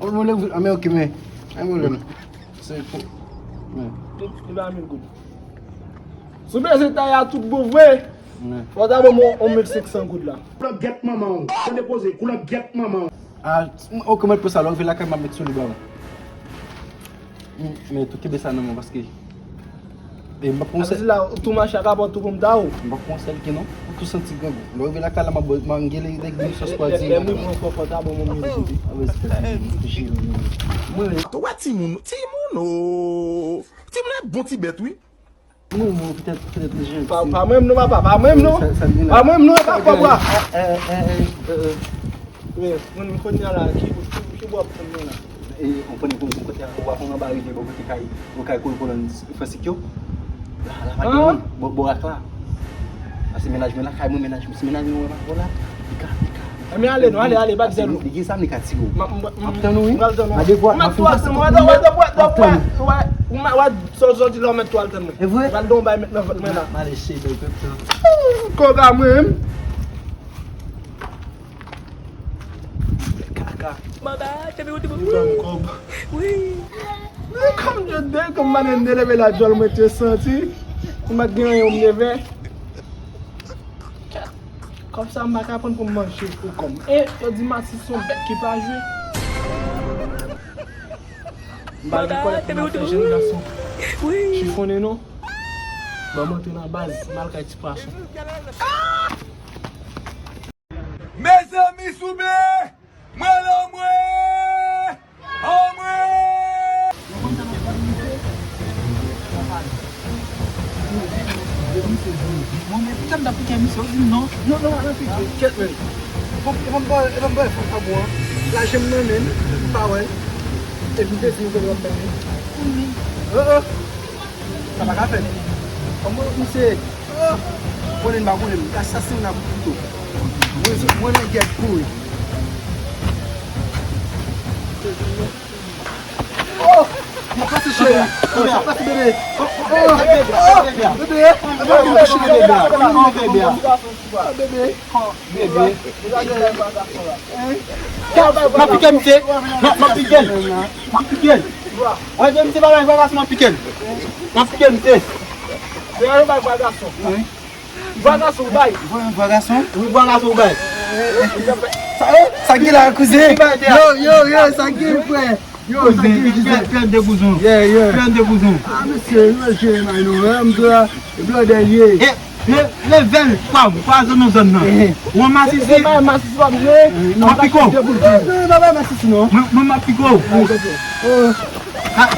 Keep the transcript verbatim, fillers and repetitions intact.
Ou mwen lè, ah, men ok, men. An mwen lè. Se pou. Men. Li ba mil goud. Si w bezwen taye a tout bon vre, men, fò w ta ban mwen yon mil senk san goud la. Koulòp gèt manman w. Tande koze, koulòp gèt manman w. Ah, ok, mwen pou sa, lè w rive lakay, m ap met sou li ba ou. Mm, men tou kenbe sa nan men w, paske, e, m p ap pran sèl. Sa vle di la, ou tou mache ak apòt ou pou m ta ou? M p ap pran sèl ke non. Ou tou santi grangou. Lè w rive lakay la, m ap, m ap gen lè, lè, lè, lè m rive, ou pran fò, fò ta ban mwen mil goud. Ah, vas-y, vas-y, vas-y. Mwen, ou wè timoun, timoun, oh. Timoun e bon ti bèt, wi. Non, non, petèt, petèt li janti. Pa, pa mwen non, papa, pa mwen non. Sa, sa l gen la. Pa mwen non, e pa kòb la. Eh, eh, eh, eh, eh. Men, mwen, mwen kounye a la, ki, ki, ki bò ap pran mwen la? E, ou konnen pou, pou kote a, ou pa konn anba rivyè, bò kote kay, bò kay kol kolòn Fransik yo. La, la pa gen moun, bò, bò ak la. Paske mennaj mwen la, kay mwen, mennaj mwen, si mennaj mwen wè m avè w la, li ka, li ka. Enben ale non, ale, ale, bat zèl ou. Li gen zam, li ka tire w. M ap tann ou, wi. M pral tann ou. M ap tann ou. Wè, wè, wè, wè, wè, wè, wè, sòl sòti la, ou mèt twal tann mwen. E vre? Pral don bay mèt nan vant mwen la. M ale chede w tout tan. Koga mwen menm. Kaka. Manda, cheve ou te bon. Li ban m kòb. Wi. Li kòm jòdè, kòm manen de leve la djòl mwen te santi. Ou mèt gen yon neve. Kòb sa m pa ka pran pou m manje pou kòm. E, yo di Matis se yon bèt ki pa jwe. M pa gen kòlèt pou m ap fè jèn gason chifonnen non. Ban m antre nan baz, m al kay ti pwason. Mezanmi souple! Mwen la mwen! Anmwe! Mwen menm, tan m t ap pike misye, ou di m non. Non, non, non, pike. Kèt, men. Bon, e pa m ba, e pa m ba fòs pa bon, an. Laje m nan men m, m pa wè l. Epi m te di m kote w ap mennen. Oh, oh. Sa pa ka fèt. Kòman misye, oh, konnen m pa konnen m. Asasen nan kouto. Mwen, mwen nan gèt kouri. Oh! M ap pase cheri. M ap pase bebe. Oh, oh, oh, bebe. Bebe, bebe, bebe. Oh, bebe. Bebe. M ap pike misye. M ap, m ap pike l. M ap pike l. Wè, misye pa bay vwa gason, m ap pike l. M ap pike misye. Vwa gason, bay. Vwa gason? Wi, vwa gason, bay. Sa, eh, sa ki la, kouzen? Yo, yo, yo, sa ki, frè? Yo, sa ki, kouzen? Pèl de kouzon. Yeah, yeah. Pèl de kouzon. Ah, mesye, nou jere may nou, hein, m di w la, blòdè l ye. E, le, level, pa, pa zòn nan zòn nan. Eh. Ou an masisi? Se pa masisi w ap jwe? Eh, non, m ap piko. Non, non, non, pa masisi, non. Mwen, mwen, m ap piko. Ah, ok. Oh. Ah,